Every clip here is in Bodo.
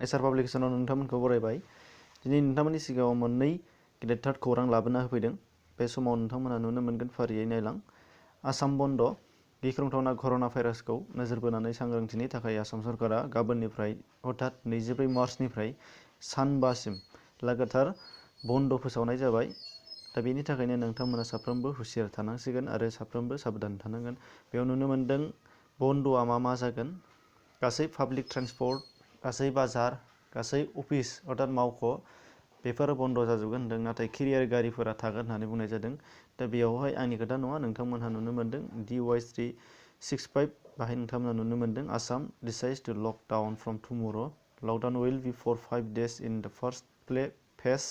एसार पाब्लिकेसनाव नोंथांमोनखौ बरायबाय। दिनै नोंथांमोननि सिगाङाव मोननै गेदेरथार खौरां लाबोना होफैदों। बे समाव नोंथांमोना नुनो मोनगोन फारियै नायलां। आसाम बन्द' गिख्रंथावना कर'ना भाइरासखौ नोजोर बोनानै सांग्रांथिनि थाखाय आसाम सरकारा गाबोननिफ्राय अर्थात 24 मार्चनिफ्राय सानबासिम लागातार बन्द' फोसावनाय जाबाय। दा बेनि थाखायनो नोंथांमोना साफ्रोमबो हुसियार थानांसिगोन आरो साफ्रोमबो साबधान थानांगोन। बेयाव नुनो मोनदों बन्द'आ मा जागोन। गासै पाब्लिक ट्रेन्सपर्ट, गासै बाजार, गासै अफिस अर्थात मावख' बेफोरो बन्द' जाजोबगोन होनदों। नाथाय केरियार गारिफोरा थागोन होननानै बुंनाय जादों। दा बेयावहाय आंनि खोथा नङा, नोंथांमोनहा नुनो मोनदों DY 365 बाहाय नोंथांमोना नुनो मोनदों Assam decides to lock down from tomorrow'. Lockdown will be for 5 days in the first phase.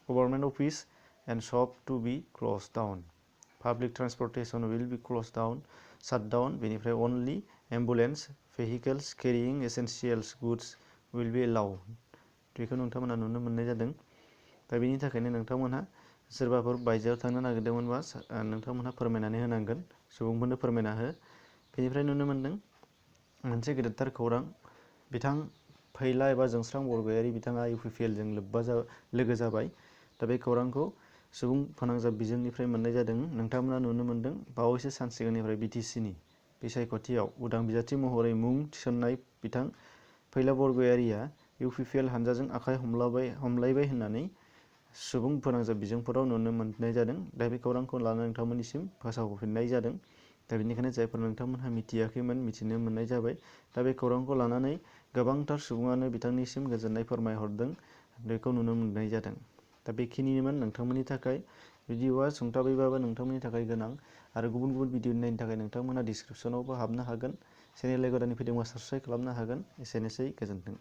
Government office and shop to be closed down. Public transportation will be closed down, shut down. बेनिफ्राय only ambulance vehicles carrying essential goods will be allowed. बेखौ नोंथांमोना नुनो मोननाय जादों। दा बेनि थाखायनो नोंथांमोनहा सोरबाफोर बायजोआव थांनो नागिरदोंमोनबा नोंथांमोनहा फोरमायनानै होनांगोन, सुबुंफोरनो फोरमायना हो। बेनिफ्राय नुनो मोनदों मोनसे गेदेरथार खौरां। बिथां फैला एबा जोंस्रां बरग'यारि बिथाङा UPPL जों लोगो जाबाय। दा बे खौरांखौ सुबुं फोनांजाब बिजोंनिफ्राय मोननाय जादों। नोंथांमोना नुनो मोनदों बावैसो सान सिगांनिफ्राय BTCनि बिसायख'थियाव उदां बिजाथि महरै मुं थिसननाय बिथां फैला बरग'यारिया UPPL हानजाजों आखाइ हमलायबाय होननानै सुबुं फोनांजाब बिजोंफोराव नुनो मोननाय जादों। दा बे खौरांखौ लानानै नोंथांमोननिसिम फोसावफिननाय जादों। दा बेनिखायनो जायफोर नोंथांमोनहा मिथियाखैमोन मिथिनो मोननाय जाबाय। दा बे खौरांखौ लानानै गोबांथार सुबुङानो बिथांनिसिम गोजोननाय फोरमायहरदों। बेखौ नुनो मोननाय जादों। दा बेखिनिमोन नोंथांमोननि थाखाय। भिडिअ'आ सुंथाबैबाबो नोंथांमोननि थाखाय गोनां आरो गुबुन गुबुन भिडिअ नायनो थाखाय नोंथांमोना डिसक्रिपसनावबो हाबनो हागोन। चेनेल गोदाननि फैदोंबा साबस्क्राइब खालामनो हागोन। एसेनोसै, गोजोन्थों।